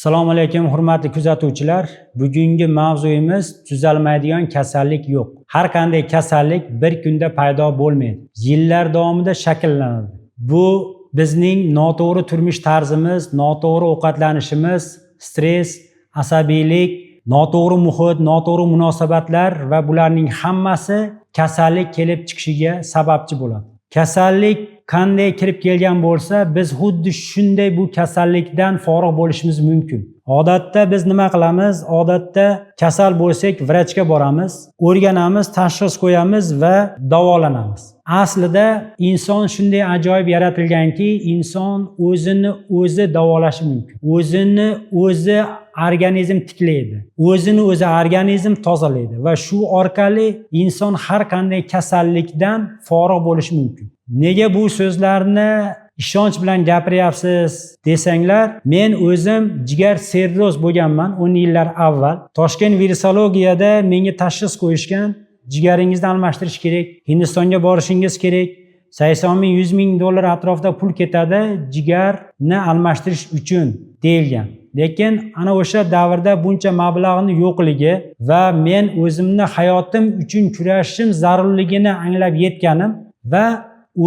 Assalomu alaykum, hurmatli kuzatuvchilar. Bugungi mavzuyimiz: tuzalmaydigan kasallik yo'q. Har qanday kasallik bir kunda paydo bo'lmaydi. Yillar davomida shakllanadi. Bu bizning noto'g'ri turmush tarzimiz, noto'g'ri ovqatlanishimiz, stress, asabiylik, noto'g'ri muhit, noto'g'ri munosabatlar va bularning hammasi kasallik kelib chiqishiga sababchi bo'ladi. Kasallik qanday kirib kelgan bo'lsa, biz xuddi shunday bu kasallikdan forig' bo'lishimiz mumkin. Odatda biz nima qilamiz? Odatda kasal bo'lsak, vrachga boramiz, o'rganamiz, tashxis qo'yamiz va davolanamiz. Aslida inson shunday ajoyib yaratilganki, inson o'zini o'zi davolashi mumkin. O'zini o'zi organizm tiklaydi, o'zini o'zi organizm tozalaydi va shu orqali inson har qanday kasallikdan forig' bo'lishi mumkin. Nega bu so'zlarni ishonch bilan gapiryapsiz desanglar, men o'zim jigar sirroz bo'lganman 10 yillar avval. Toshkent virusologiyada menga tashxis qo'yishgan: jigaringizni almashtirish kerak, Hindistonga borishingiz kerak, 80 ming, 100 ming dollar atrofida pul ketadi jigarni almashtirish uchun, deyilgan. Lekin ana o'sha davrda buncha mablag'ni yo'qligi va men o'zimni hayotim uchun kurashishim zarurligini anglab yetganim va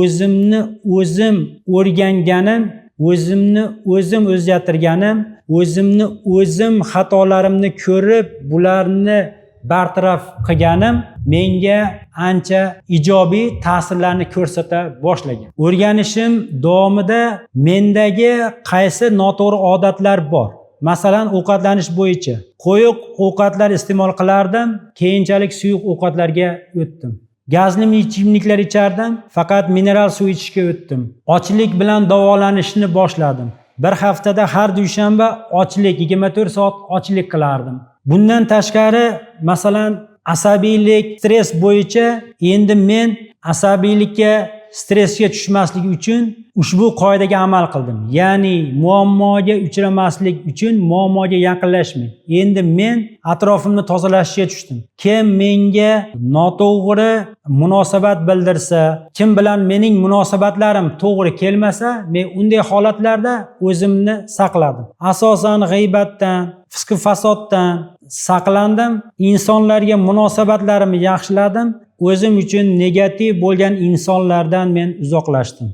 o'zimni o'zim o'rganganim, o'zimni o'zim o'zgartirganim, o'zimni o'zim xatolarimni ko'rib, bularni bartaraf qilganim menga ancha ijobiy ta'sirlarni ko'rsata boshlagan. O'rganishim davomida mendagi qaysi noto'g'ri odatlar bor, masalan, ovqatlanish bo'yicha qo'yiq ovqatlar iste'mol qilardim, keyinchalik suyuq ovqatlarga o'tdim. Gazli ichimliklar ichardim, faqat mineral suv ichishga o'tdim. Ochlik bilan davolanishni boshladim. Bir haftada har dushanba ochlik, 24 soat ochlik qilardim. Bundan tashqari, masalan, asabiylik, stress bo'yicha endi men asabiylikka, stressga tushmaslik uchun ushbu qoidaga amal qildim. Ya'ni muammoga uchramaslik uchun muammoga yaqinlashmang. Endi men atrofimni tozalashga tushdim. Kim menga noto'g'ri munosabat bildirsa, kim bilan mening munosabatlarim to'g'ri kelmasa, men unday holatlarda o'zimni saqladim. Asosan g'iybatdan, fisqi fasoddan saqlandim, insonlarga munosabatlarimni yaxshiladim, o'zim uchun negativ bo'lgan insonlardan men uzoqlashdim.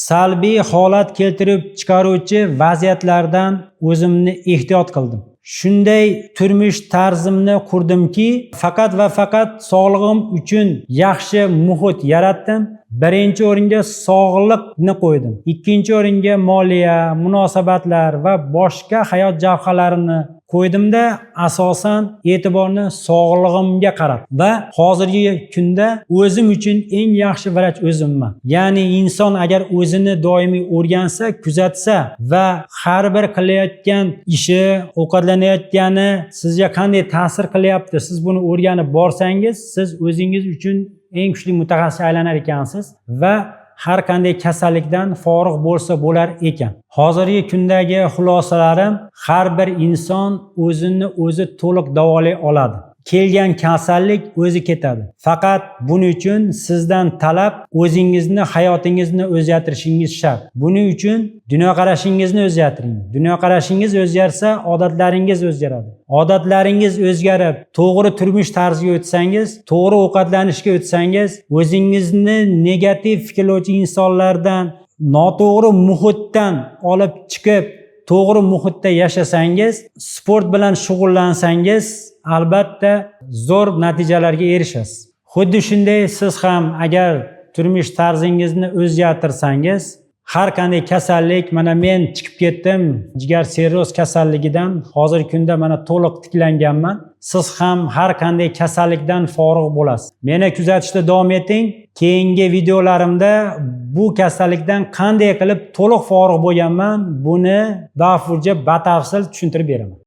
Salbiy holat keltirib chiqaruvchi vaziyatlardan o'zimni ehtiyot qildim. Shunday turmush tarzimni qurdimki, faqat va faqat sog'lig'im uchun yaxshi muhit yaratdim. Birinchi o'ringa sog'liqni qo'ydim, ikkinchi o'ringa moliya, munosabatlar va boshqa hayot jabhalarini qo'ydimda, asosan e'tiborni sog'lig'imga qaratdim va hozirgi kunda o'zim uchun eng yaxshi vrach o'zimman. Ya'ni inson agar o'zini doimiy o'rgansa, kuzatsa va har bir qilayotgan ishi, ovqatlanayotgani sizga qanday ta'sir qilyapti, siz buni o'rganib borsangiz, siz o'zingiz uchun eng kuchli mutaxassisga aylanar ekansiz va har qanday kasallikdan forig' bo'lsa bo'lar ekan. Hozirgi kundagi xulosalarim: har bir inson o'zini o'zi to'liq davolay oladi. Kelgan kasallik o'zi ketadi. Faqat buning uchun sizdan talab o'zingizni hayotingizni o'zgartirishingiz shart. Buning uchun dunyoqarashingizni o'zgartiring. Dunyoqarashingiz o'zgarsa, odatlaringiz o'zgaradi. Odatlaringiz o'zgarib, to'g'ri turmush tarziga o'tsangiz, to'g'ri ovqatlanishga o'tsangiz, o'zingizni negativ fikrlovchi insonlardan, noto'g'ri muhitdan olib chiqib, to'g'ri muhitda yashasangiz, sport bilan shug'ullansangiz, albatta zo'r natijalarga erishasiz. Xuddi shunday siz ham agar turmush tarzingizni o'zgartirsangiz, har qanday kasallik, mana men chiqib ketdim jigar sirroz kasalligidan, hozirgi kunda mana to'liq tiklanganman. Siz ham har qanday kasallikdan forig' bo'lasiz. Meni kuzatishda davom eting. Keyingi videolarimda bu kasallikdan qanday qilib to'liq forig' bo'lganman, buni bafurja, batafsil tushuntirib beraman.